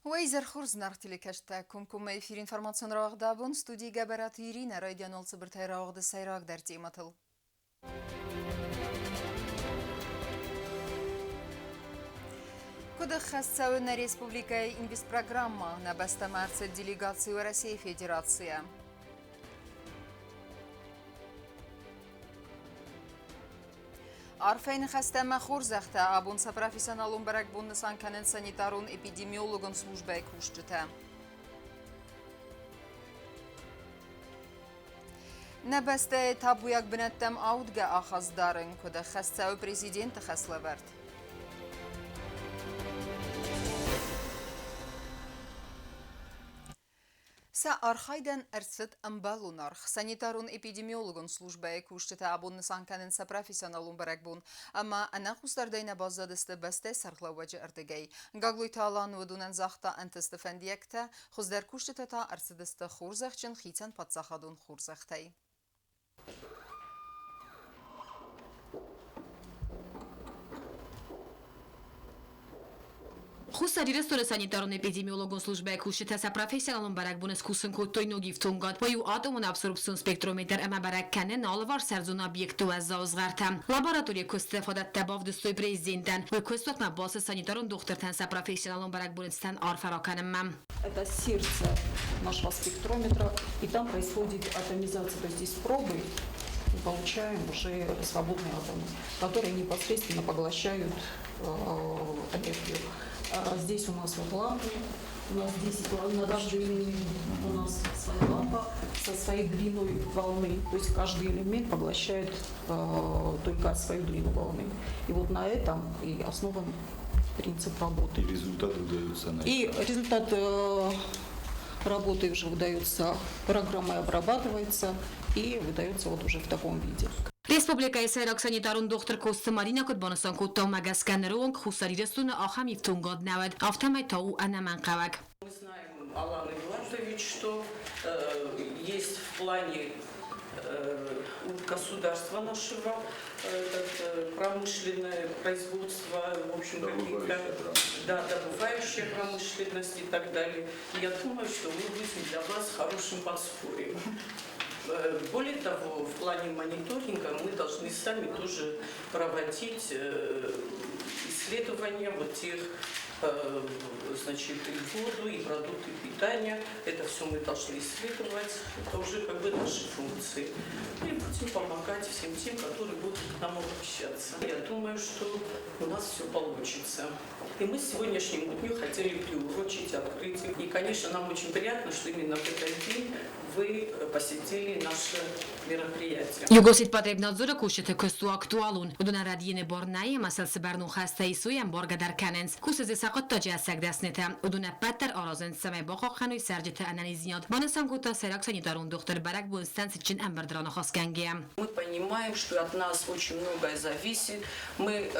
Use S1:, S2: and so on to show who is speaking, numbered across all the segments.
S1: Уӕ изӕр хорз, зынаргъ телекӕсджытӕ! Комкоммӕ эфир информацион рауагъды абон студийы Гӕбӕраты Иринӕ райдиан цыбыртӕй рауагъды сӕйрагдӕр темӕтыл. Куыд ӕххӕст цӕуы нӕ республикӕйы инвестпрограммӕ? Нӕ бӕстӕмӕ ӕрцыд делегаци Уӕрӕсейы Федерацийӕ. Арфӕйы ныхӕстӕ ӕмӕ хорзӕхтӕ абон сӕ профессионалон бӕрӕгбон нысан кӕнынц санитарон-эпидемиологон службӕйы кусджытӕ. Нӕ бӕстӕйы табуйаг бынӕттӕм аудгӕ ахаст дарын, куыд ӕххӕст цӕуы президенты хӕслӕвӕрд. Сӕ архайдӕн ӕрцыд ӕмбӕлон аргъ. Санитарон-эпидемиологон службӕйы кусджытӕ абон нысан кӕнынц сӕ профессионалон бӕрӕгбон ӕмӕ ӕнӕхъусдардӕй нӕ баззадысты бӕстӕйы сӕргълӕууӕджы ӕрдыгӕй. Гаглойты Алан уыдонӕн загъта ӕнтысты фӕндиӕгтӕ, хуыздӕр кусджытӕ та ӕрцыдысты хорзӕхджын хицӕн паддзахадон хорзӕхтӕй.
S2: Хуссар Ирыстоны санитарон-эпидемиологон службӕйы кусджытӕ сӕ профессионалон бӕрӕгбоны скусын кодтой ног ифтонгад. Уый у атомон абсорбцион спектрометр ӕмӕ бӕрӕг кӕны алыварс ӕрдзон объектты уӕззау згъӕртӕ. Лабораторийы куысты фадӕттӕ бавдыстой президентӕн. Уый куыстуатмӕ бацыд санитарон дохтыртӕн сӕ профессионалон бӕрӕгбоны цытӕн арфӕ ракӕнынмӕ.
S3: Это сердце нашего спектрометра, и там происходит атомизация, то есть из пробы мы получаем уже свободные атомы, которые непосредственно поглощают энергию. Здесь у нас вот лампы, у нас 10 на каждый элемент у нас своя лампа со своей длиной волны, то есть каждый элемент поглощает только свою длину волны. И вот на этом и основан принцип работы.
S4: И результат выдается на
S3: И результат работы уже выдается, программой обрабатывается и выдается вот уже в таком виде.
S2: Республикӕйы сӕйраг санитарон дохтыр Коцты Маринӕ куыд банысан кодта, уымӕ гӕсгӕ ныры онг Хуссар Ирыстоны ахӕм ифтонгад нӕ уыд, афтӕмӕй та у ӕнӕмӕнгхъӕуӕг.
S5: Мы знаем, Алан Эдуардович, что есть в плане государства нашего этот, промышленное производство, в общем, какие-то, да, добывающая промышленность и так далее. И я думаю, что мы будем для вас хорошим подспорьем. Более того, в плане мониторинга мы должны сами тоже проводить исследования вот тех, значит, и воду, и продукты питания. Это все мы должны исследовать. Это уже как бы наши функции. И будем помогать всем тем, которые будут к нам обращаться. Я думаю, что у нас все получится. И мы сегодняшнему дню хотели приурочить открытие. И, конечно, нам очень приятно, что именно в этот день вы посетили наше мероприятие.
S2: Югосетпотребнадзоры кусджыты куыст у актуалон. Уыдонӕн рӕдийыны бар нӕй ӕмӕ сыл цы бӕрнон хӕстӕ ис, уый ӕмбаргӕ дӕр кӕнынц. Кусы дзы сӕ хъуыддаджы ӕцӕг дӕснытӕ. Уыдон ӕппӕт дӕр аразынц, цӕмӕй бахъахъхъӕной цӕрджыты ӕнӕниздзинад, банысан кодта сӕйраг санитарон дохтыр бӕрӕгбон цытӕн цытджын ӕмбырды раныхасгӕнгӕйӕ.
S5: Мы понимаем, что от нас очень многое зависит. Мы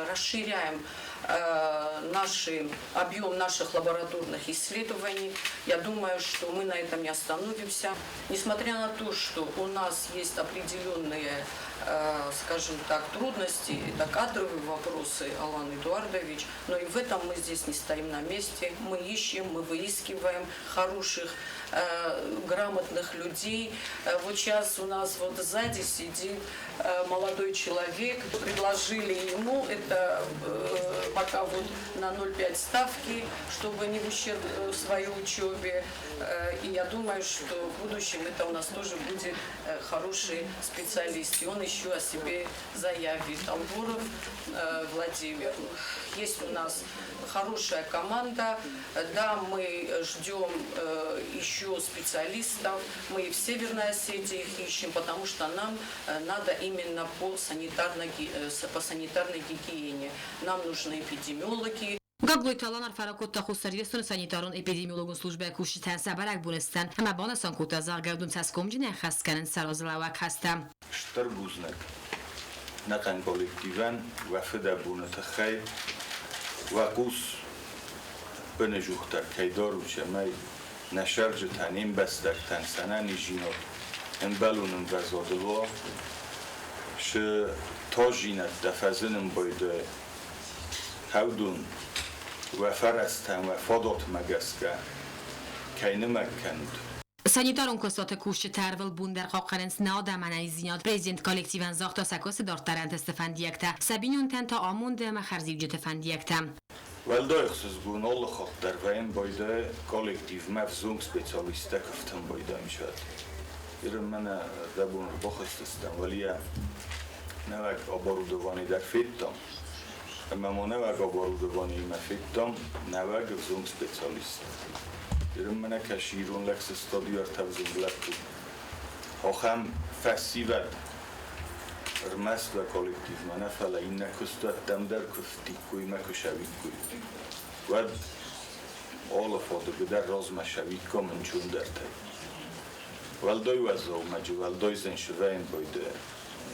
S5: расширяем наши, объем наших лабораторных исследований. Я думаю, что мы на этом не остановимся. Несмотря на то, что у нас есть определенные, скажем так, трудности, это кадровые вопросы, Алан Эдуардович, но и в этом мы здесь не стоим на месте. Мы ищем, мы выискиваем хороших, грамотных людей. Вот сейчас у нас вот сзади сидит молодой человек. Предложили ему это пока вот на 0,5 ставки, чтобы не в ущерб своей учебе. И я думаю, что в будущем это у нас тоже будет хороший специалист. И он еще о себе заявит. Албуров Владимир. Есть у нас хорошая команда. Да, мы ждем еще специалистов. Мы и в Северной Осетии их ищем, потому что нам надо именно по санитарной гигиене. Нам нужны эпидемиологи.
S2: Гаглойты Алан арфӕ ракодта Хуссар Ирыстоны санитарон-эпидемиологон службӕйы кусджытӕн сӕ бӕрӕгбоны цытӕн ӕмӕ банысан кодта, зӕгъгӕ, уыдон цӕсгомджынӕй ӕххӕст кӕнынц сӕ разылӕууӕг хӕстӕ.
S4: Стыр бузныг нӕхъӕн коллективӕн уӕ фыдӕбоны тыххӕй, уӕ хъус быныжухдӕр кӕй дарут, цӕмӕй нӕ сӕрджытӕ, не мбӕстӕгтӕн сӕнӕниздзинад ӕмбӕлон ӕмвӕзадыл уа, цы тасдзинӕдтӕ фӕзынын байдайы, хӕвдон. Уӕ фӕрӕзтӕм, уӕ фадатмӕ гӕсгӕ кӕй нымӕг кӕнут.
S2: Санитарон куыстуаты кусджытӕ ӕрвылбон дӕр хъахъхъӕнынц нӕ адӕмы ӕнӕниздзинад. Президент коллективӕн загъта сӕ куысты дарддӕр ӕнтысты фӕндиӕгтӕ, сӕ бинонтӕн та амонды ӕмӕ хӕрзиуджыты фӕндиӕгтӕ.
S4: Уӕлдай ӕхсызгон алы хатт дӕр вӕййын байдайы коллективмӕ ӕвзонг специалисттӕ куы байдайынц. Ирын мӕнӕ дӕ бон ӕрбахызтыстӕм, уӕлийӕ нӕуӕг оборудовани дӕр федтам. Ӕмӕ ма нӕуӕг оборудованиимӕ федтам нӕуӕг ӕвзонг специалист. Ирын мӕнӕ кӕсы ирон лӕг сыстад ӕртӕ ӕвзонг лӕппу. Ахӕм фӕсивӕд ӕрмӕст уӕ коллективмӕ нӕ, фӕлӕ иннӕ куыстуӕттӕм дӕр куы фтиккой мӕ куы сӕуиккой. Уӕд алы фадыгы дӕр размӕ сӕуиккам ӕнцондӕртӕй. Уӕлдай уӕззау мӕджы, уӕлдай зын сывӕйын байдайы.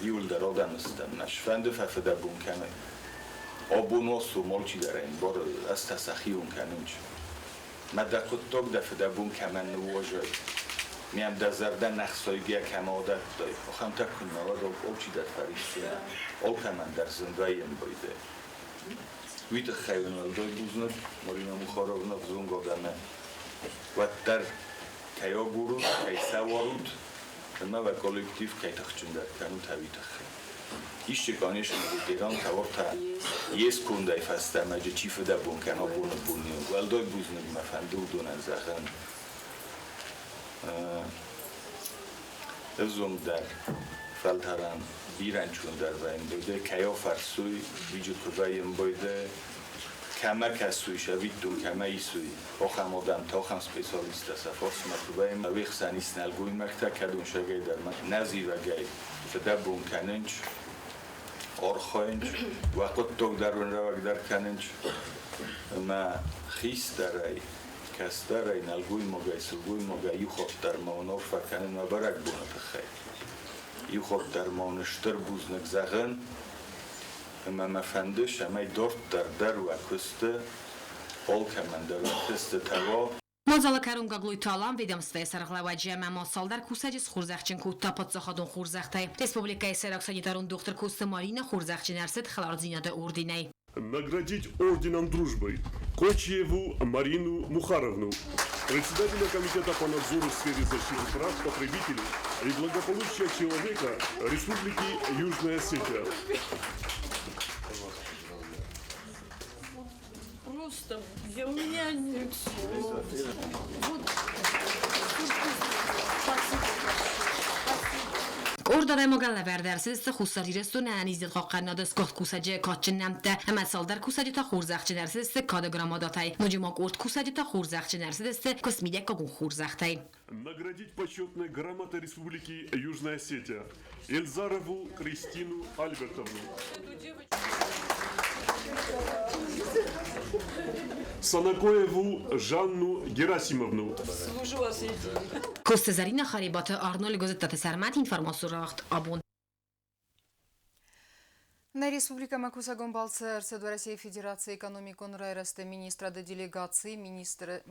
S4: Иуылдӕр адӕм стӕм, нӕ сфӕнды фӕфыдӕбон кӕнай. Абон ацу, алчидӕр ӕмбары, ӕз та сӕхион кӕнынч. Мӕ дӕ хъуыддаг дӕ фыдӕбон кӕмӕн ныууазай, мӕм дӕ зӕрдӕ не хсайгӕ кӕмӕ адӕттай, ахӕмтӕ куыннӕ уӕд алчидӕр фӕрисдзынӕ, алкӕмӕн дӕр зын вӕййын байдайы. Уый тыххӕй уын уӕлдай бузныг, Марина Мухаровна, ӕвзонг адӕмы уӕддӕр кӕй агурут, кӕй сӕвӕрут, ӕмӕ уӕ коллектив кӕй тыхджындӕр кӕнут, уый тыххӕй. Исчи, конечно, ветерантӕ ортӕ йе скондӕй фӕстӕмӕ чи фыдӕбон кӕна боны бонны, уӕлдай бузныг мӕ фӕнды уыдонӕн зӕгъын. Ӕвзонгдӕр фӕлтӕрӕн бирӕ ӕнцондӕр вӕййын байдайы, кӕй афӕрсой, уыйджы куы вӕййын байдайы, кӕмӕ кӕсой, сӕвиттон кӕмӕ исой, ахӕм адӕмтӕ, ахӕм специалисттӕ сӕ фарсмӕ куы вӕййын, уе хсӕн ис нӕлгоймӕгтӕ, кӕдон сагӕй дӕр ма нӕзивӕгӕй фыдӕбон кӕнынч, архайынч, уӕ хъуыддаг дӕр уын рӕуӕгдӕр кӕнынч, ӕмӕ хистӕрӕй, кӕстӕрӕй, нӕлгоймагӕй, сылгоймагӕй иу хатт дӕр ма уын арфӕ кӕнын уӕ бӕрӕгбоны тыххӕй. Иу хатт дӕр ма уын стыр бузныг зӕгъын, ӕмӕ мӕ фӕнды, цӕмӕй дарддӕр дӕр уӕ куысты, алкӕмӕн дӕр уӕ куыстытӕ уа.
S2: Мадзалы кӕрон Гаглойты Алан ведомствӕйы сӕргълӕууӕджы ӕмӕ ма цалдӕр кусӕджы схорзӕхджын кодта паддзахадон хорзӕхтӕй. Республикӕйы сӕйраг санитарон дохтыр Коцты Марина хорзӕхджын ӕрцыд хӕлардзинады орденӕй.
S6: Наградить орденом дружбы Кочиеву Марину Мухаровну, председателя Комитета по надзору в сфере защиты прав потребителей и благополучия человека Республики Южная Осетия.
S7: Просто я, у меня нет слов. Вот, спасибо большое.
S2: Къорд адӕймагӕн лӕвӕрд ӕрцыдысты Хуссар Ирыстоны ӕнӕниздзинад хъахъхъӕнынады сгуыхт кусӕджы кадджын нӕмттӕ ӕмӕ цалдӕр кусӕджы та хорзӕхджын ӕрцыдысты кады грамотатӕй. Ноджы ма къорд кусӕджы та хорзӕхджын ӕрцыдысты куыстмидӕггагон хорзӕхтӕй.
S6: Наградить почетной грамотой Республики Южная Осетия Эльзарову Кристину Альбертовну. Санакоеву Жанну Герасимовну.
S7: Служу Осетии.
S2: Коцты Зӕринӕ, Харебаты Арнольд, Гуызыттаты Сӕрмӕт, информацион рауагъд «Абон».
S1: Нӕ республикӕмӕ кусӕгон балцы ӕрцыд Уӕрӕсейы Федерацийы экономикон райрӕзты министрады делегацийы министры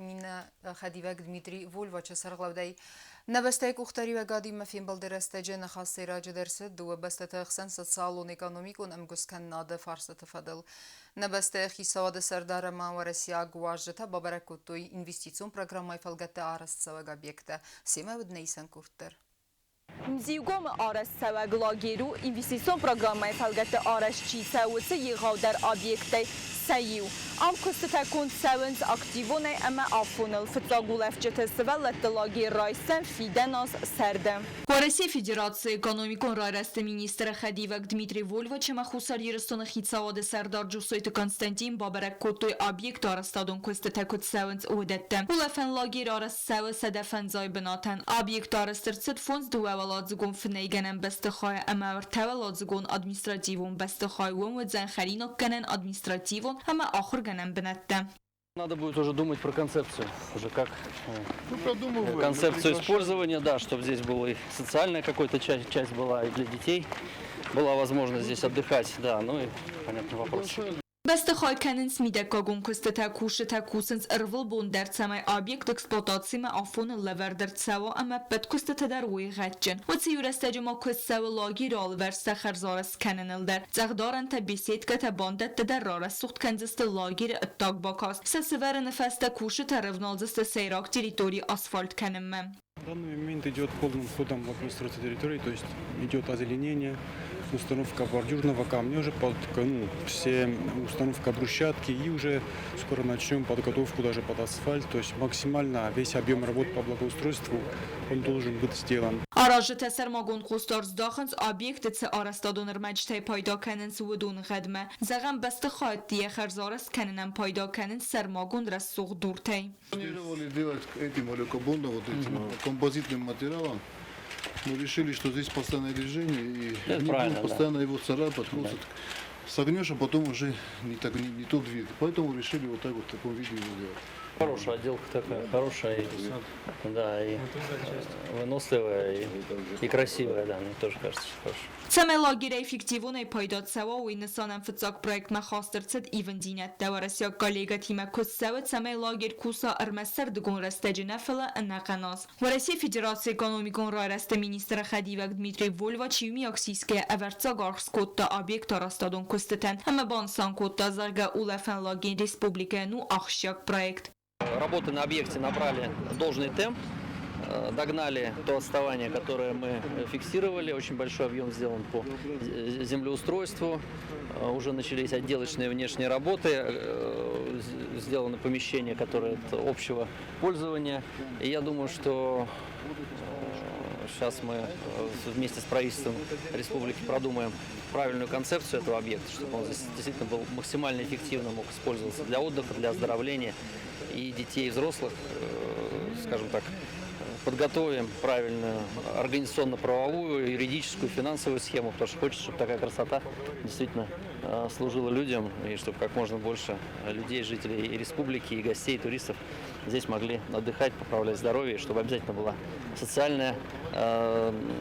S1: хӕдивӕг Дмитрий Вольвачы сӕргълӕудӕй. Нӕ бӕстӕйы къухдариуӕгадимӕ фембӕлды рӕстӕджы ныхас сӕйраджыдӕр цыд дыууӕ бӕстӕты хсӕн социалон-экономикон ӕмгуысткӕнынады фарстыты фӕдыл. Нӕ бӕстӕйы хицауады сӕрдар ӕмӕ уӕрӕсейаг уазджытӕ бабӕрӕг кодтой инвестицион программӕйы фӕлгӕтты арӕзтцӕуӕг объекттӕ, семӕ уыд нӕ исӕн къорд дӕр.
S8: Мзиугомы арӕзтцӕуӕг лагерь у инвестицион программӕйы фӕлгӕтты арӕзт чи цӕуы, уыцы егъаудӕр объекттӕй сӕ иу. Ам куыстытӕ конд цӕуынц активонӕй ӕмӕ афоныл. Фыццаг улӕфджыты сывӕллӕтты лагерь райсдзӕн фидӕн аз сӕрды. Уӕрӕсейы Федерацийы экономикон райрӕзты министры хӕдивӕг Дмитрий Вольвач ӕмӕ Хуссар Ирыстоны хицауады сӕрдар Джусойты Константин бабӕрӕг кодтой объекты арӕзтадон куыстытӕ куыд цӕуынц, уыдӕттӕ. Улӕфӕн лагерь арӕзт цӕуы 105 бынатӕн. Объект арӕзт ӕрцыд фондз дыууӕуӕладзыгон фынӕйгӕнӕн бӕстыхайы ӕмӕ ӕртӕуӕладзыгон административон бӕстыхай. Уым уыдзӕн хӕринаггӕнӕн, административон ӕмӕ ахуыргӕнӕн бынӕттӕ.
S9: Надо будет уже думать про концепцию, уже как
S10: Ну, продумываем.
S9: концепцию использования, да, чтобы здесь была и социальная какая-то часть была, и для детей была возможность здесь отдыхать, да, ну и понятный вопрос.
S8: Бӕстыхай кӕнынц мидӕггагон куыстытӕ, кусджытӕ кусынц ӕрвылбон дӕр, цӕмӕй объект эксплуатацимӕ афоныл лӕвӕрд ӕрцӕуа ӕмӕ ӕппӕт куыстытӕ дӕр уой гъӕдджын. Уыцы иу рӕстӕджы ма куыст цӕуы лагеры алывӕрстӕ хӕрзарӕзт кӕныныл дӕр. Цъӕхдарӕнтӕ, беседкӕтӕ, бандӕттӕ дӕр рарӕсугъд кӕндзысты лагеры ӕддаг бакаст. Сӕ сывӕрыны фӕстӕ кусджытӕ рывналдзысты сӕйраг территори асфальт кӕнынмӕ.
S11: В данный момент идет полным ходом благоустройство территории, то есть идет озеленение, установка бордюрного камня уже под, ну, все установка брусчатки и уже скоро начнем подготовку даже под асфальт, то есть максимально весь объем работ по благоустройству он должен быть сделан.
S8: Аразджытӕ сӕрмагонд хъусдард здахынц объекты цы арӕзтадон ӕрмӕджытӕй пайда кӕнынц, уыдоны гъӕдмӕ. Зӕгъӕм, бӕстыхӕйтты йӕ хӕрзарӕзт кӕнынӕн пайда кӕнынц сӕрмагонд рӕсугъд дуртӕй.
S10: Планировали делать этим алюкобондом, вот этим композитным материалом. Но решили, что здесь постоянное движение и
S9: Это
S10: не
S9: правильно,
S10: будем
S9: да.
S10: постоянно его царапать, просто согнешь, а потом уже не, так, не тот вид. Поэтому решили вот так вот в таком виде его сделать.
S9: Хорошая отделка такая, хорошая, и, да, и выносливая, и красивая, да, мне тоже кажется, что хорошая.
S8: Цӕмӕй лагерӕй эффективонӕй пайда цӕуа, уый нысанӕн фыццаг проектмӕ хаст ӕрцыд ивындзинӕдтӕ. Уӕрӕсейаг коллегӕтимӕ куыст цӕуы, цӕмӕй лагерь куса ӕрмӕст сӕрдыгон рӕстӕджы нӕ, фӕлӕ ӕнӕхъӕн аз. Уӕрӕсейы Федерацийы экономикон райрӕзты министры хӕдивӕг Дмитрий Вольвач иумиаг сисгӕйӕ ӕвӕрццаг аргъ скодта объекты арӕзтадон куыстытӕн ӕмӕ банысан кодта, зӕгъгӕ, улӕфӕн лагерь республикӕйӕн у ахсджиаг проект.
S9: Работы на объекте набрали должный темп, догнали то отставание, которое мы фиксировали. Очень большой объем сделан по землеустройству. Уже начались отделочные внешние работы, сделаны помещения, которые общего пользования. И я думаю, что сейчас мы вместе с правительством республики продумаем правильную концепцию этого объекта, чтобы он здесь действительно был максимально эффективно мог использоваться для отдыха, для оздоровления и детей, и взрослых, скажем так, подготовим правильную организационно-правовую, юридическую, финансовую схему, потому что хочется, чтобы такая красота действительно служила людям, и чтобы как можно больше людей, жителей и республики, и гостей, и туристов здесь могли отдыхать, поправлять здоровье, и чтобы обязательно была социальная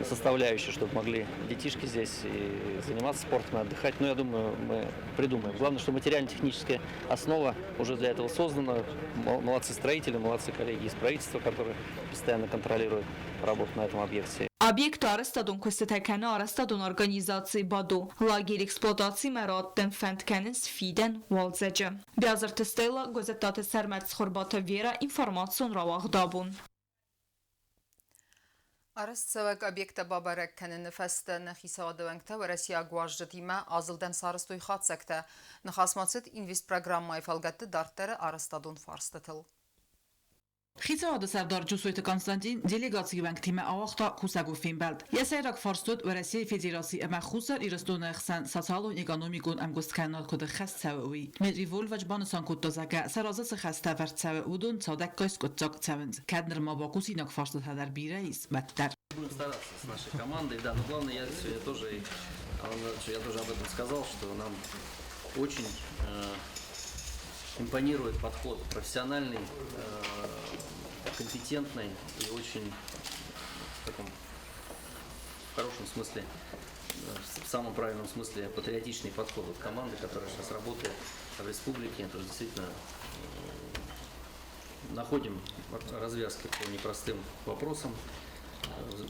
S9: составляющая, чтобы могли детишки здесь и заниматься спортом, и отдыхать. Но я думаю, мы придумаем. Главное, что материально-техническая основа уже для этого создана. Молодцы строители, молодцы коллеги из правительства, которые постоянно контролируют работу на этом объекте.
S8: Объекты арӕзтадон куыстытӕ кӕны арӕзтадон организаци БАДО. Лагерь эксплуатацимӕ раттын фӕнд кӕнынц фидӕн уалдзӕджы. Биазырты Стелла, Гозӕттаты Сӕрмӕт, Цхуырбаты Вера, информацион рауагъд Абон.
S1: Арӕзтцӕуӕг объекттӕ бабӕрӕг кӕныны фӕстӕ нӕ хицауады уӕнгтӕ уӕрӕсейаг уазджытимӕ азылдӕн сарӕзтой хатдзӕгтӕ. Ныхас ма цыд Инвестпрограммӕйы фӕлгӕтты дарддӕры арӕзтадон фарстытыл.
S12: Хицауады сӕрдар Джусойты Константин делегацийы уӕнгтимӕ ауагъта кусӕгон фембӕлд. Йӕ сӕйраг фарст уыд Уӕрӕсейы Федераци ӕмӕ Хуссар Ирыстоны хсӕн социалон-экономикон ӕмгуысткӕнынад куыд ӕххӕст цӕуы, уый. Дмитрий Вольвач банысан кодта, зӕгъгӕ, сӕ разы цы хӕстӕ ӕвӕрд цӕуы, уыдон цадӕггай скъуыддзаг цӕуынц, кӕд нырма бакусинаг фарстытӕ дӕр бирӕ ис, уӕддӕр.
S9: Будем стараться с нашей командой, да, но главное, я сегодня тоже, я тоже об этом сказал, что нам очень импонирует подход профессиональный, компетентный и очень в таком в хорошем смысле, в самом правильном смысле патриотичный подход от команды, которая сейчас работает в республике. То есть действительно находим развязки по непростым вопросам,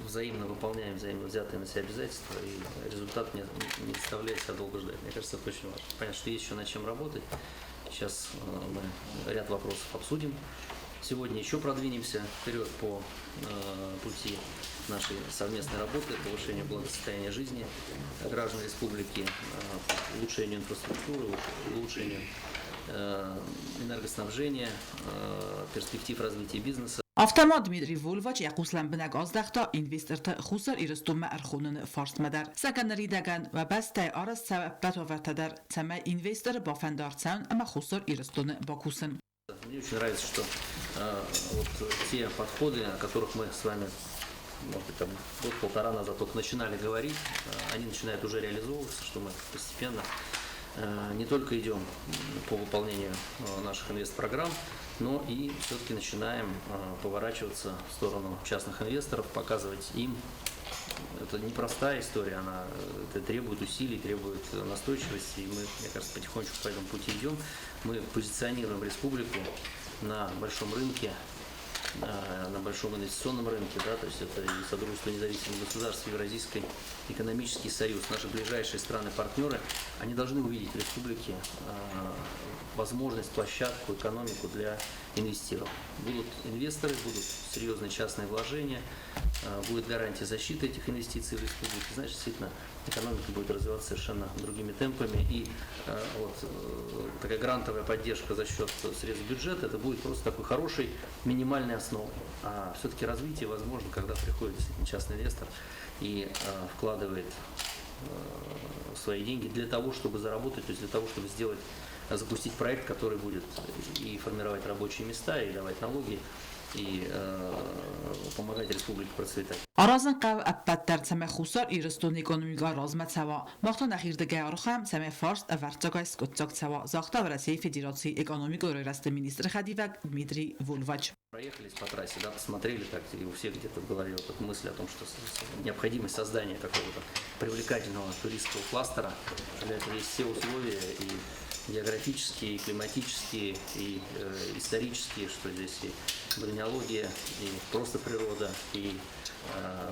S9: взаимно выполняем взаимно взятые на себя обязательства, и результат не заставляет себя долго ждать. Мне кажется, это очень важно. Понятно, что есть еще над чем работать. Сейчас мы ряд вопросов обсудим. Сегодня еще продвинемся вперед по пути нашей совместной работы, повышению благосостояния жизни граждан республики, улучшению инфраструктуры, улучшению энергоснабжения, перспектив развития бизнеса.
S12: Афтӕ ма Дмитрий Вольвач йӕ хъус лӕмбынӕг аздӕхта инвесторты Хуссар Ирыстонмӕ ӕрхоныны фарстмӕ дӕр. Зӕгъгӕ, ныридӕгӕн уӕ бӕстӕйы арӕзт цӕуы ӕппӕт уавӕртӕ дӕр, цӕмӕй инвесторы бафӕнда ӕрцӕуын ӕмӕ Хуссар Ирыстоны бакусын.
S9: Мне очень нравится, что вот те подходы, о которых мы с вами, может быть, там год-полтора назад только начинали говорить, они начинают уже реализовываться, что мы постепенно не только идем по выполнению наших инвестпрограмм, но и все-таки начинаем поворачиваться в сторону частных инвесторов, показывать им Это непростая история, она это требует усилий, требует настойчивости, и мы, мне кажется, потихонечку по этому пути идем. Мы позиционируем республику на большом рынке, на большом инвестиционном рынке, да, то есть это и Содружество независимых государств, Евразийский экономический союз, наши ближайшие страны-партнеры, они должны увидеть в республике возможность, площадку, экономику для инвестирования. Будут инвесторы, будут серьезные частные вложения, будет гарантия защиты этих инвестиций в республике, значит, действительно, экономика будет развиваться совершенно другими темпами. И вот такая грантовая поддержка за счет средств бюджета, это будет просто такой хорошей минимальной основой. А все-таки развитие возможно, когда приходит действительно частный инвестор и вкладывает свои деньги для того, чтобы заработать, то есть для того, чтобы запустить проект, который будет и формировать рабочие места, и давать налоги, и помогать республике процветать.
S12: Аразын хъӕуы ӕппӕт дӕр, цӕмӕй Хуссар Ирыстоны экономикӕ размӕ цӕуа. Мах та нӕхирдыгӕй архайӕм, цӕмӕй фарст ӕвӕрццагӕй скъуыддзаг цӕуа, загъта Уӕрӕсейы Федерацийы экономикон райрӕзты министры хӕдивӕг Дмитрий Вольвач.
S9: Проехались по трассе, да, посмотрели, так, и у всех где-то в голове вот эта мысль о том, что необходимость создания какого-то привлекательного туристского кластера. Для этого есть все условия и географические, и климатические, и исторические, что здесь и бальнеология, и просто природа, и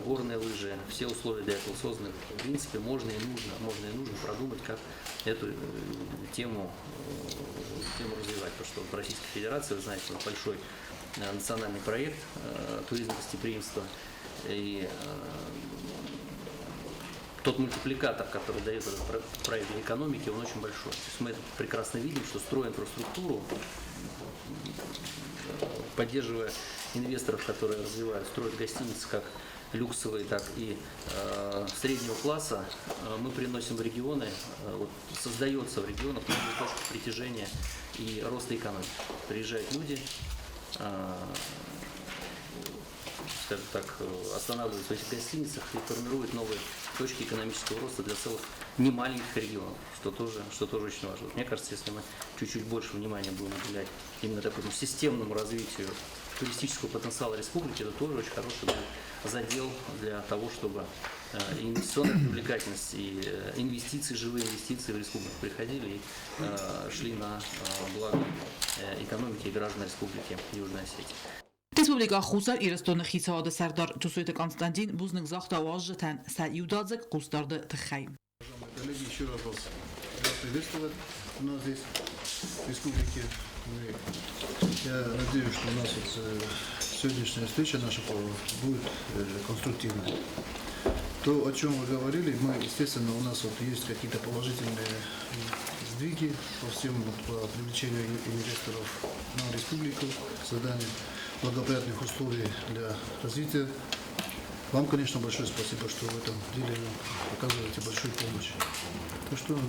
S9: горные лыжи. Все условия для этого созданы. В принципе, можно и нужно продумать, как эту тему развивать. Потому что в Российской Федерации, вы знаете, у нас большой национальный проект туризм гостеприимства. И тот мультипликатор, который дает этот проект для экономики, он очень большой. То есть мы это прекрасно видим, что строя инфраструктуру, поддерживая инвесторов, которые развивают, строят гостиницы как люксовые, так и среднего класса, мы приносим в регионы, вот, создается в регионах новая точка притяжения и роста экономики. Приезжают люди, скажем так, останавливаются в этих гостиницах и формируют новые точки экономического роста для целых немаленьких регионов, что тоже очень важно. Вот мне кажется, если мы чуть-чуть больше внимания будем уделять именно такому системному развитию туристического потенциала республики, это тоже очень хороший будет задел для того, чтобы инвестиционная привлекательность и инвестиции, живые инвестиции в республику приходили и шли на благо экономики и граждан Республики Южная Осетия.
S12: Республикӕ Хуссар Ирыстоны Хицауады Сӕрдар Джусойты Константин бузныг загъта уазджытӕн сӕ иудадзыг хъусдарды тыххӕй.
S10: Коллеги, еще раз вас рад приветствовать у нас здесь, в республике. Я надеюсь, что у нас вот сегодняшняя встреча наша будет конструктивной. То, о чем вы говорили, мы, естественно, у нас вот есть какие-то положительные сдвиги по всем вот, по привлечению инвесторов на республику, созданию благоприятных условий для развития. Вам, конечно, большое спасибо, что в этом деле вы оказываете большую помощь. Так что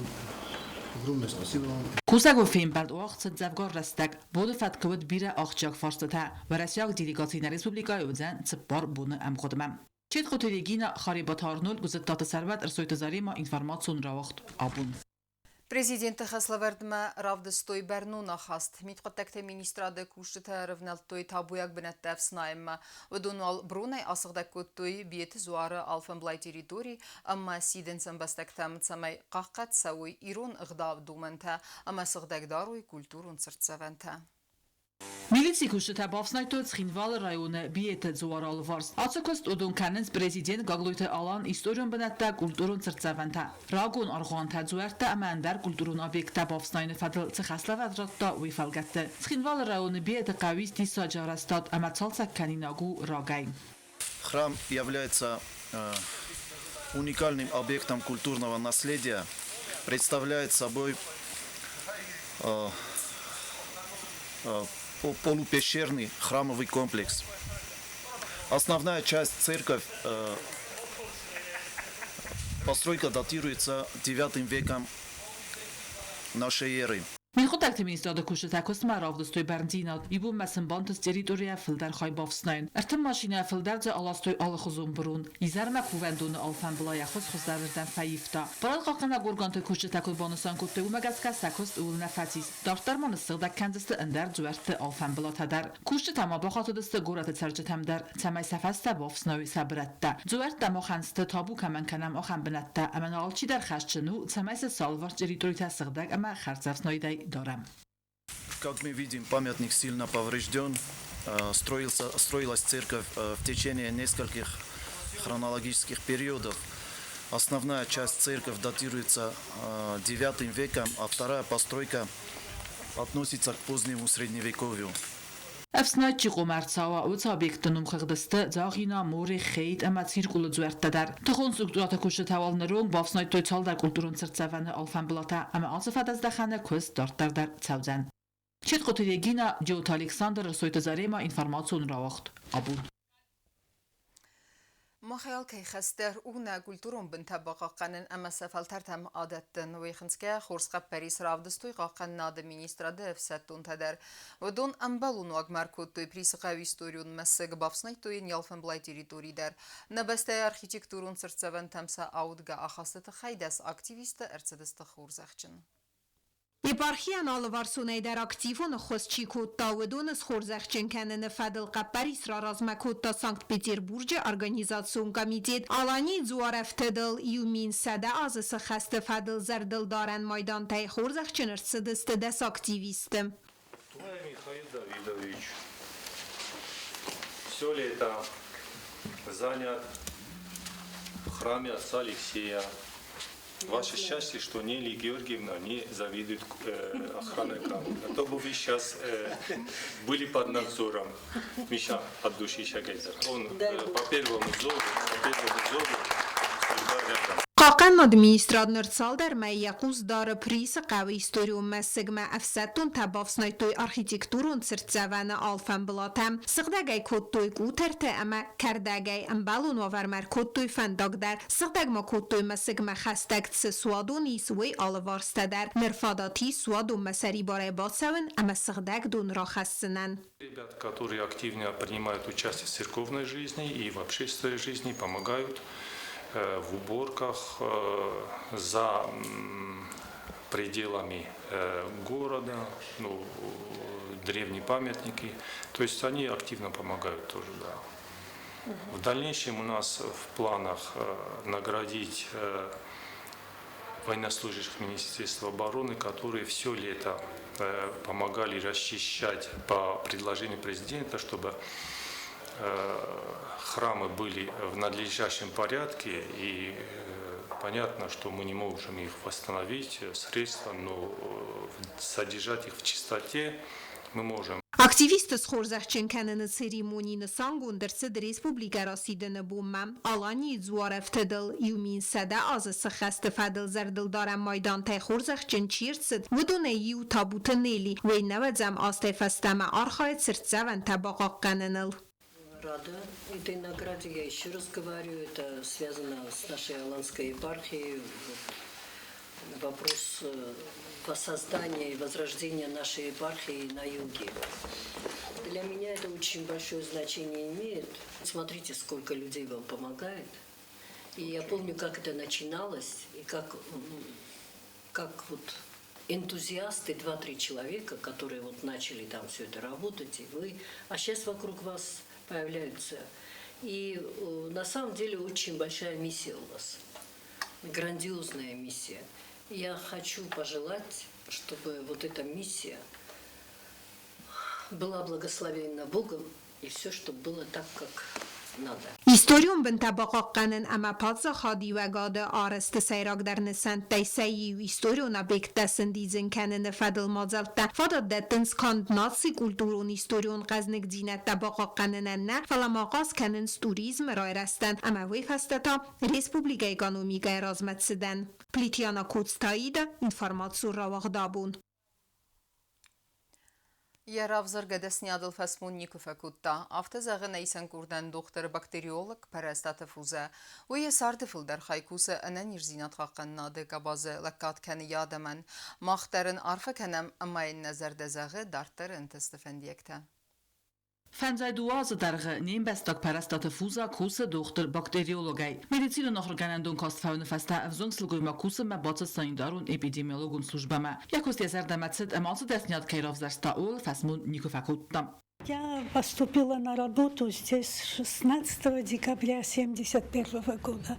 S10: огромное спасибо вам.
S12: Кусӕгон фембӕлд уагъд цыд дзӕвгар рӕстӕг. Боны фӕткы уыд бирӕ ахсджиаг фарстытӕ. Уӕрӕсейаг делегаци нӕ республикӕйы уыдзӕн 4 боны ӕмгъуыдмӕ. Четхъуты Регина, Харебаты Арнольд, Гуызыттаты Сӕрмӕт, Ӕрсойты Заремӕ, информацион рауагъд «Абон».
S1: Президенты хӕслӕвӕрдмӕ равдыстой бӕрнон ахаст. Мидхъуыддӕгты министрады кусджытӕ ӕрӕвнӕлдтой табуйаг бынӕттӕ ӕфснайынмӕ. Уыдон уал бронӕй асыгъдӕг кодтой Биеты дзуары алфӕмблай территори ӕмӕ сидынц ӕмбӕстӕгтӕм, цӕмӕй хъахъхъӕд цӕуой ирон ӕгъдауы домӕнтӕ ӕмӕ сыгъдӕг дарой культурон цыртдзӕвӕнтӕ.
S12: Милицийы кусджытӕ бафснайдтой Цхинвалы районы Биеты дзуары алыварс. Ацы куыст уыдон кӕнынц президент Гаглойты Алан историон бынӕттӕ, культурон цыртдзӕвӕнтӕ, рагон аргъуантӕ, дзуӕрттӕ ӕмӕ ӕндӕр культурон объекттӕ бафснайыны фӕдыл цы хӕслӕвӕрд радта, уый фӕлгӕтты. Цхинвалы районы Биеты хъӕуы ис диссаджы арӕзтад ӕмӕ цалцӕг кӕнинаг у рагӕй.
S13: Храм является уникальным объектом культурного наследия, представляет собой полупещерный храмовый комплекс. Основная часть церковь, постройка датируется IX веком нашей эры.
S12: Мидхъуыддӕгты Мидхъуыддӕгты министрады кусджытӕ куыстмӕ равдыстой бӕрндзинад, иу бонмӕ сын бантыст территорийӕ фылдӕр хай бафснайын. 30 машинӕйӕ фылдӕр дзы аластой алыхуызон бырон. Изӕрмӕ кувӕндоны алфӕмбылай ӕххуыс хуыздӕрырдӕм фӕивта. Барадхъахъхъӕнӕг органты кусджытӕ куыд банысан кодтой, уымӕ гӕсгӕ сӕ куыст ууыл нӕ фӕцис. Дарддӕр ма ныссыгъдӕг кӕндзысты ӕндӕр дзуӕртты алфӕмбылатӕ дӕр. Кусджытӕ ма бахатыдысты горӕты цӕрджытӕм дӕр, цӕмӕй сӕ фӕстӕ бафснайой сӕ бырӕттӕ. Дзуӕрттӕ махӕн сты табу кӕмӕн кӕнӕм, ахӕм бынӕттӕ, ӕмӕ нӕ алчидӕр хӕсджын у, цӕмӕй сӕ сӕ алыварс территоритӕ сыгъдӕг ӕмӕ хӕрзӕфснайдӕй дарӕм.
S13: Как мы видим, памятник сильно поврежден. Строилась церковь в течение нескольких хронологических периодов. Основная часть церкви датируется IX веком, а вторая постройка относится к позднему средневековью.
S12: Ӕфснайд чи хъом ӕрцӕуа, уыцы объектты номхыгъды сты Дзагъина, Море, Хейт ӕмӕ Циркъулы дзуӕрттӕ дӕр. Тыхон структурӕты кусджытӕ уал ныронг бафснайдтой цалдӕр культурон цыртдзӕвӕны алфӕмбылатӕ ӕмӕ ацы фӕдӕздӕхӕны куыст дарддӕр дӕр цӕудзӕн. Четкъуты Регина, Джиоты Александр, Расойты Зарема, информацион рауагъд. Абон.
S1: Махӕй алкӕй хӕс дӕр у нӕ культурон бынтӕ бахъахъхъӕнын ӕмӕ сӕ фӕлтӕртӕм адӕттын. Уый хынцгӕйӕ хорз хъӕппӕрис равдыстой хъахъхъӕнынады министрады ӕфсӕддонтӕ дӕр. Уыдон ӕмбӕлон уагмӕ ӕркодтой Присы хъӕуы историон мӕсыг, бафснайдтой йын йӕ алфӕмблай территори дӕр. Нӕ бӕстӕйы архитектурон цыртдзӕвӕнтӕм сӕ аудгӕ ахасты тыххӕй 10 активисты ӕрцыдысты хорзӕхджын.
S14: Епархийӕн алыварсонӕй дӕр активон ӕххуыс чи кодта, уыдоны схорзӕхджын кӕныны фӕдыл хъӕппӕрис раразмӕ кодта Санкт-Петербурджы организацион комитет Аланийы дзуарӕфтыдыл 1100 азы сыххӕсты фӕдыл зӕрдылдарӕн майдантӕй хорзӕхджын ӕрцыдысты 10 активисты.
S15: Михаил Давидович все лето занят в храме отца Алексея. Ваше счастье, что Нелли Георгиевна не завидует охраной храма. А то бы вы сейчас были под надзором. Миша, от души Шагайзер. Он по первому зову, по первому зову всегда рядом.
S14: Хъахъхъӕнынады министрад ныр цалдӕр мӕй йӕ хъус дары Присы хъӕуы историон мӕсыгмӕ. Ӕфсӕддонтӕ бафснайдтой архитектурон цыртдзӕвӕны алфӕмбылатӕ. Сыгъдӕг ӕй кодтой къутӕртӕ ӕмӕ кӕрдӕгӕй ӕмбӕлон уавӕрмӕ ӕркодтой фӕндаг дӕр. Сыгъдӕг ма кодтой мӕсыгмӕ хӕстӕг цы суадон ис, уый алыварстӕ дӕр. Ныр фадат ис суадонмӕ сӕрибарӕй бацӕуын ӕмӕ сыгъдӕг дон рахӕссынӕн.
S15: Ребят, которые активно принимают участие в церковной жизни и в общественной жизни, помогают в уборках за пределами города, ну, древние памятники. То есть они активно помогают тоже, да. В дальнейшем у нас в планах наградить военнослужащих Министерства обороны, которые все лето помогали расчищать по предложению президента, чтобы храмы были в надлежащем порядке. И понятно, что мы не можем их восстановить, средства, но содержать их в чистоте мы можем.
S14: Активистты схорзӕхджын кӕныны церемони нысангонд ӕрцыд республикӕ расидыны бонмӕ. Аланийы дзуарӕфтыдыл 1100 азы сыххӕсты фӕдыл зӕрдылдарӕн майдантӕй хорзӕхджын чи рцыд, уыдонӕй иу Табуты Нелли. Уый нӕуӕдзӕм азтӕй фӕстӕмӕ архайы цыртдзӕвӕнтӕ бахъахъхъӕныныл.
S16: Рада этой награде, я еще раз говорю, это связано с нашей Аланской епархией. Вот вопрос воссоздания и возрождения нашей епархии на юге. Для меня это очень большое значение имеет. Смотрите, сколько людей вам помогает. И я помню, как это начиналось, и как вот энтузиасты, два-три человека, которые вот начали там все это работать, и вы, а сейчас вокруг вас появляются. И на самом деле очень большая миссия у вас, грандиозная миссия. Я хочу пожелать, чтобы вот эта миссия была благословена Богом, и все, чтобы было так, как надо.
S14: Историон бынтӕ бахъахъхъӕнын ӕмӕ паддзахадиуӕгады арӕзты сӕйрагдӕр нысӕнттӕй сӕ иу историон объекттӕ сӕндидзын кӕныны фӕдыл мадзӕлттӕ фадат дӕттынц канд наци культурон-историон хъӕзныгдзинӕдтӕ бахъахъхъӕнынӕн нӕ, фӕлӕ ма ахъаз кӕнынц туризмы райрӕзтӕн ӕмӕ уый фӕстӕ та республикӕйы экономикӕйы размӕцыдӕн. Плитьяна Коцтаида, информацион рауагъд абон.
S1: Йӕ равзаргӕ дӕсниадыл фӕсмон никуы фӕкодта. Афтӕ зӕгъы нӕ исӕн къордӕн дохтыр-бактериолог Пӕрӕстаты Фузӕ. Уый йӕ царды фылдӕр хай кусы ӕнӕниздзинад хъахъхъӕнынады къабазы, лӕггад кӕны йӕ адӕмӕн. Мах дӕр ын арфӕ кӕнӕм ӕмӕ йын нӕ зӕрдӕ зӕгъы дарддӕры ӕнтысты фӕндиӕгтӕ.
S12: 52 азы дӕргъы не мбӕстаг Пӕрӕстаты Фуза кусы дохтыр-бактериологӕй. Медицинон ахуыргӕнӕндон каст фӕуыны фӕстӕ ӕвзонг сылгоймаг кусынмӕ бацыд санитарон-эпидемиологон службӕмӕ. Йӕ куыст йӕ зӕрдӕмӕ цыд ӕмӕ ацы дӕсныйад кӕй равзӕрста, ууыл фӕсмон никуы фӕкодта.
S17: Я поступила на работу здесь 16 декабря 1971 года.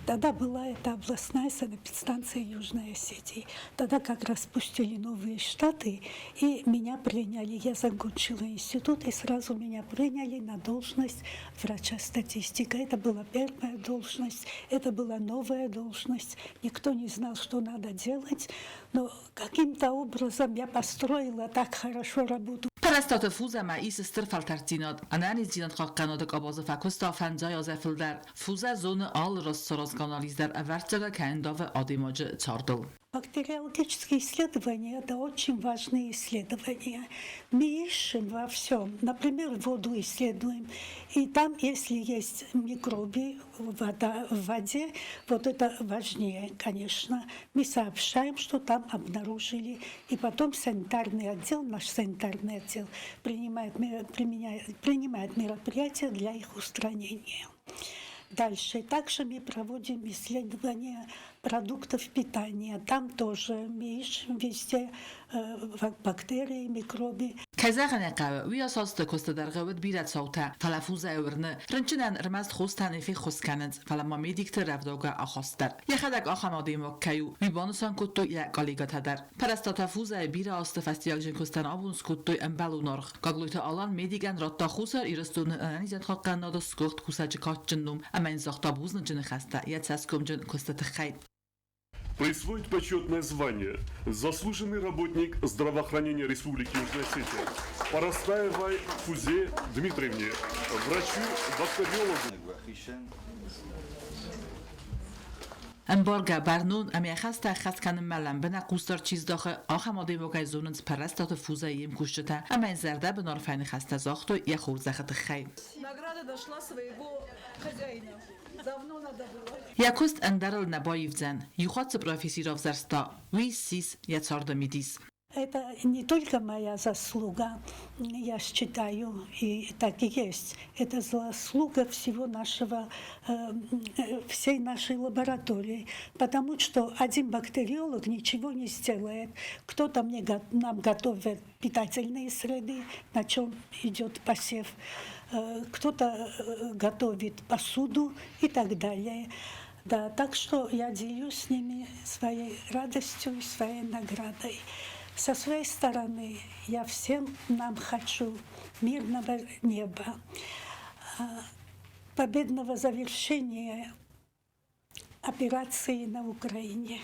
S17: Тогда была эта областная санэпидстанция Южной Осетии. Тогда как раз пустили новые штаты, и меня приняли. Я закончила институт, и сразу меня приняли на должность врача-статистика. Это была первая должность, это была новая должность. Никто не знал, что надо делать, но каким-то образом я построила так хорошо работу.
S12: Пӕрӕстаты Фузӕмӕ ис стыр фӕлтӕрддзинад. Ӕнӕниздзинад хъахъхъӕнады къабазы фӕкуыста фӕндзай азӕй фылдӕр. Фузӕ зоны алы растсаразгӕ анализ дӕр ӕвӕрццагӕй кӕй ӕндавы адӕймаджы цардыл.
S17: Бактериологические исследования – это очень важные исследования. Мы ищем во всем. Например, воду исследуем. И там, если есть микробы вода, в воде, вот это важнее, конечно. Мы сообщаем, что там обнаружили. И потом санитарный отдел, наш санитарный отдел принимает, применяет, принимает мероприятия для их устранения. Дальше. Также мы проводим исследования продуктов питания. Там тоже мы ищем везде бактерии, микробы.
S12: Кӕй зӕгъын ӕй хъӕуы, уый асасты куысты дӕргъы уыд бирӕ цаутӕ, фӕлӕ Фузӕйы уырны, рынчынӕн ӕрмӕст хостӕ нӕ феххуыс кӕнынц, фӕлӕ ма медикты рӕвдаугӕ ахаст дӕр. Йӕхӕдӕг ахӕм адӕймаг кӕй у, уый банысан кодтой йӕ коллегӕтӕ дӕр. Пӕрӕстатӕ Фузӕйы бирӕ азты фӕстиуӕгджын куыстӕн абон скодтой ӕмбӕлон аргъ. Гаглойты Алан медикӕн радта Хуссар Ирыстоны ӕнӕниздзинадхъахъхъӕнынады сгуыхт кусӕджы кадджын ном ӕмӕ йын загъта бузныджы ныхӕстӕ йӕ цӕсгомджын куысты тыххӕй.
S6: Присвоить почетное звание «Заслуженный работник здравоохранения Республики Южная Осетия» Парастаевой Фузе Дмитриевне, врачу-бактериологу.
S12: Ӕмбаргӕ, бӕрнон ӕмӕ йӕ хӕстӕ ӕххӕст кӕнынмӕ лӕмбынӕг хъусдард чи здахы, ахӕм адӕймагӕй зонынц Пӕррӕстаты Фузӕйы йе мкусджытӕ ӕмӕ йын зӕрдӕбын арфӕйы ныхӕстӕ загътой йӕ хорзӕхы тыххӕй.
S7: Награда нашла своего хозяина. Давно надо было.
S12: Йӕ куыст ӕндӕрыл нӕ баивдзӕн. Иу хатт цы професси равзӕрста, уый ссис йӕ царды мидис.
S17: Это не только моя заслуга, я считаю, и так и есть. Это заслуга всего нашего, всей нашей лаборатории, потому что один бактериолог ничего не сделает. Кто-то мне, нам готовит питательные среды, на чем идет посев, кто-то готовит посуду и так далее. Да, так что я делюсь с ними своей радостью и своей наградой. Со своей стороны я всем нам хочу мирного неба, победного завершения операции на Украине.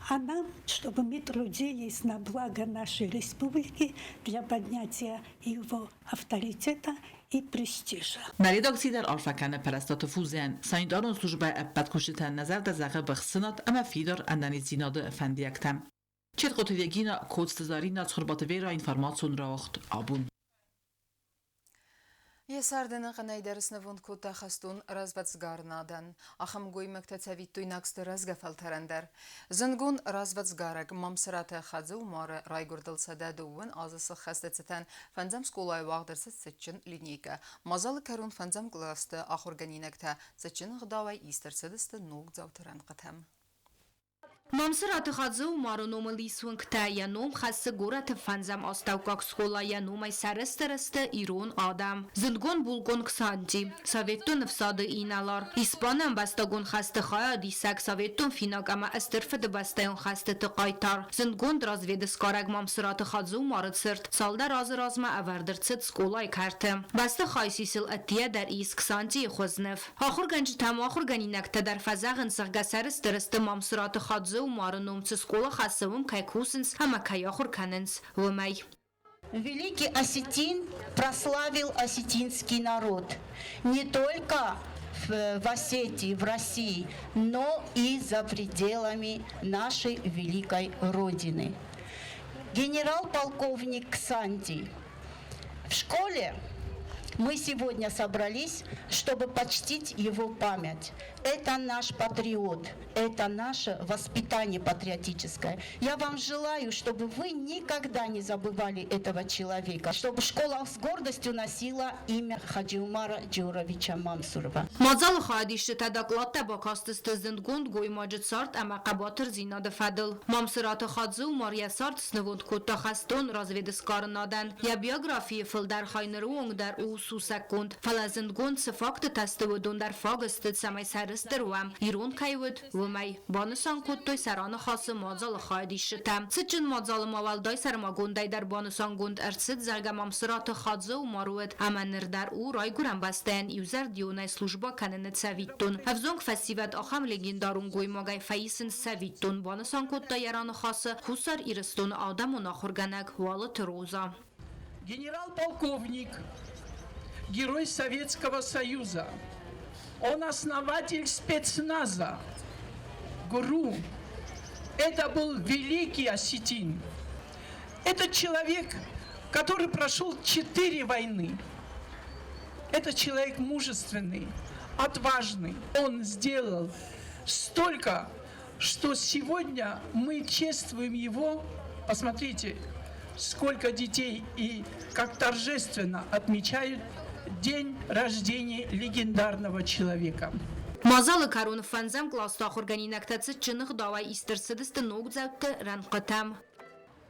S17: А нам, чтобы мы трудились на благо нашей республики для поднятия его авторитета и престижа.
S12: Нӕ редакци дӕр арфӕ кӕны Пӕрӕстаты Фузӕн, санитарон службӕйы ӕппӕт кусджытӕн нӕ зӕрдӕ зӕгъы быхсынад ӕмӕ фидар ӕнӕниздзинады фӕндиӕгтӕ. Четкъоты Регина, Коцты Зарина, Цхуырбаты Вера, информацион рауагъд абон.
S1: Йӕ царды ӕнӕхъӕнӕй дӕр снывонд кодта хӕстон развӕдсгарынадӕн. Ахӕм гоймӕгтӕ цӕвиттойнаг сты рӕзгӕ фӕлтӕрӕн дӕр. Зындгонд развӕдсгарӕг Мамсыраты Хадзы-Умары райгуырдыл 120 азы сыххӕсты цытӕн фӕндзӕм скъолайы уагъд ӕрцыд цытджын линейкӕ. Мадзалы кӕрон фӕндзӕм кълӕсты ахуыргӕнинӕгтӕ цытджын ӕгъдауӕй ист ӕрцыдысты ногдзауты рӕнхъытӕм.
S2: Мамсыраты Хадзы-Умары номыл ис уынгтӕ, йӕ ном хӕссы горӕты фӕндзӕм астӕуккаг скъола, йӕ номӕй сӕрыстыр сты ирон адӕм. Зындгонд булкъон Ксанти, Советон ӕфсады инӕлар, Испаны ӕмбӕстагон хӕсты хайадисӕг, Советон финаг ӕмӕ Стыр Фыдыбӕстӕйон хӕстыты хъайтар, зындгонд развӕдсгарӕг Мамсыраты Хадзы-Умары цырт цалдӕр азы размӕ ӕвӕрд ӕрцыд скъолайы кӕрты. Бӕстыхайы сисыл ӕддейӕ дӕр ис Ксантийы хуызныв. Ахуыргӕнджытӕ ӕмӕ ахуыргӕнинӕгтӕ дӕр фӕзӕгъынц, зӕгъгӕ, сӕрыстыр сты Мамсыраты Хадзы-Умары ном цы скъола хӕссы, уым кӕй кусынц ӕмӕ кӕй ахуыр кӕнынц, уымӕй.
S18: Великий осетин прославил осетинский народ не только в Осетии, в России, но и за пределами нашей великой Родины. Генерал-полковник Ксанти. В школе мы сегодня собрались, чтобы почтить его память. Это наш патриот, это наше воспитание патриотическое. Я вам желаю, чтобы вы никогда не забывали этого человека, чтобы школа с гордостью носила имя Хаджиумара Джуровича Мамсурова.
S2: Мадзалы хайадисджытӕ докладтӕ бакастысты зындгонд гоймаджы цард ӕмӕ хъӕбатырдзинады фӕдыл. Мамсыраты Хадзы-Умар йӕ цард снывонд кодта хӕстон развӕдсгарынадӕн. Йӕ биографийы фылдӕр хай ныры онг дӕр у сусӕггонд. Фӕлӕ зындгонд цы фактытӕ сты, уыдон дӕр фаг сты, цӕмӕй сӕрыстыр уӕм, ирон кӕй уыд, уымӕй, банысан кодтой сӕ раныхасы мадзалы хайадисджытӕ. Цытджын мадзалы ма уӕлдай сӕрмагондӕй дӕр банысангонд ӕрцыд, зӕгъгӕ, Мамсыраты Хадзы-Умар уыд ӕмӕ ныр дӕр у райгуырӕн бӕстӕйӕн иузӕрдионӕй службӕ кӕныны цӕвиттон. Ӕвзонг фӕсивӕд ахӕм легендарон гоймагӕй фӕисынц цӕвиттон, банысан кодта йӕ раныхасы Хуссар Ирыстоны адӕмон ахуыргӕнӕг Уалыты Роза.
S19: Генерал-полковник, герой Советского Союза. Он основатель спецназа, ГРУ. Это был великий осетин. Это человек, который прошел четыре войны. Это человек мужественный, отважный. Он сделал столько, что сегодня мы чествуем его. Посмотрите, сколько детей и как торжественно отмечают день рождения легендарного человека.
S2: Мадзалы кӕрон фӕндзӕм къласты ахуыргӕнинӕгтӕ цытджын ӕгъдауӕй ист ӕрцыдысты ногдзӕутты рӕнхъытӕм.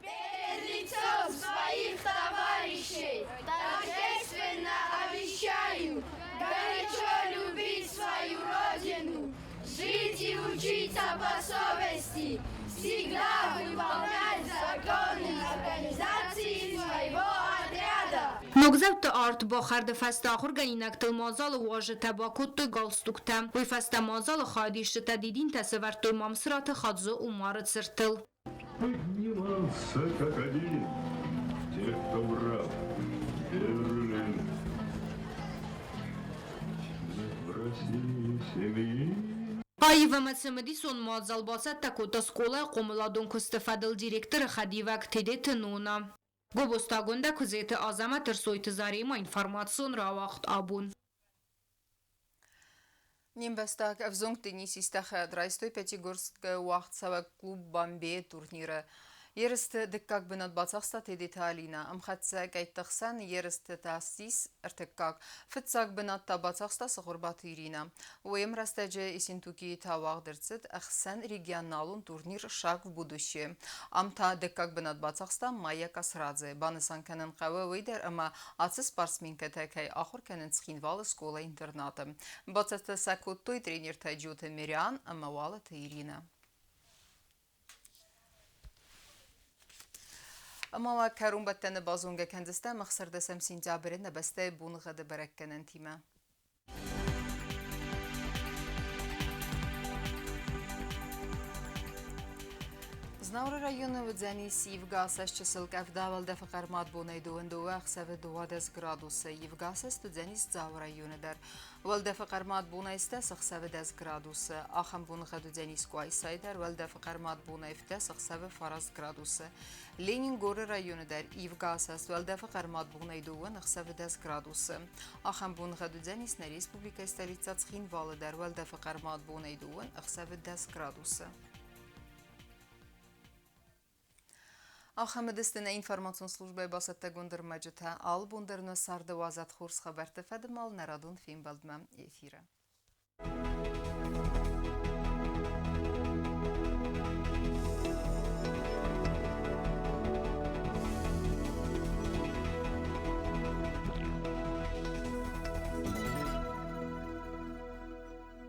S20: Перед лицом своих товарищей торжественно обещаю горячо любить свою родину, жить и учиться по совести, всегда выполнять законы организации своего отряда.
S2: Ногдзӕутты арт бахӕрды фӕстӕ ахуыргӕнинӕгтыл мадзалы уазджытӕ бакодтой галстуктӕ. Уый фӕстӕ мадзалы хайадисджытӕ дидинтӕ сӕвӕрдтой Мамсыраты Хадзы-Умары цыртыл.
S6: Поднимался как один, тех, кто брал Берлин. В России семьи.
S2: Аив ӕмӕ цымыдисон мадзал бацӕттӕ кодта скъолайы хъомыладон куысты фӕдыл директоры хӕдивӕг Тедеты Нона. Гобозты Агуындӕ, Куыдзеты Азӕмӕт, Ӕрсойты Заремӕ, информацион рауагъд абон.
S1: Не мбӕстаг ӕвзонг теннисисттӕ хайад райстой Пятигорскы уагъдцӕуӕг клуб «Бомбей» турниры. Ерысты дыккаг бынат бацахста Тедеты Алинӕ. Ӕмхӕццӕ къӕйтты хсӕн ерысты та ссис ӕртыккаг. Фыццаг бынат та бацахста Цыхуырбаты Иринӕ. Уый ӕмрӕстӕджы Ессентукийы та уагъд ӕрцыд ӕхсӕнрегионалон турнир «Шаг в будущее». Ам та дыккаг бынат бацахста Майя Касрадзе. Банысан кӕнын хъӕуы уый дӕр, ӕмӕ ацы спортсменкӕтӕ кӕй ахуыр кӕнынц Цхинвалы скъола-интернаты. Бацӕттӕ сӕ кодтой тренертӕ Джиоты Мириан ӕмӕ Уалыты Иринӕ. Ӕмӕ уӕ кӕронбӕттӕны базонгӕ кӕндзыстӕм ӕхсӕрдӕсӕм сентябры нӕ бӕстӕйы боныгъӕды бӕрӕггӕнӕнтимӕ. Знауыры районы уыдзӕнис ивгӕ чысыл къӕвда уӕлдӕфы хъӕрмад бонӕй дыууын ӕхсӕвы 12 градусы. Ивгӕ уыдзӕнис Дзауы районы дӕр. Уӕлдӕфы хъӕрмад бонӕй стӕс ӕхсӕвы 10 градусы. Ахӕм боныгъӕд уыдзӕнис Къуайсайы дӕр уӕлдӕфы хъӕрмад бонӕй фтӕс ӕхсӕвы 9 градусы. Ленингоры районы дӕр ивгӕ уӕлдӕфы хъӕрмад бонӕй дыууын ӕхсӕвы 10 градусы. Ахӕм боныгъӕд уыдзӕнис нӕ республикӕйы столицӕ Цхинвалы дӕр уӕлдӕфы хъӕрмад бонӕй дыууын ӕхсӕвы 10 градусы. Ахӕм уыдысты нӕ информацион службӕйы бацӕттӕгонд ӕрмӕджытӕ. Алы бон дӕр нӕ царды уадзӕд хорз хабӕртты фӕдыл нӕ радон фембӕлдмӕ эфиры.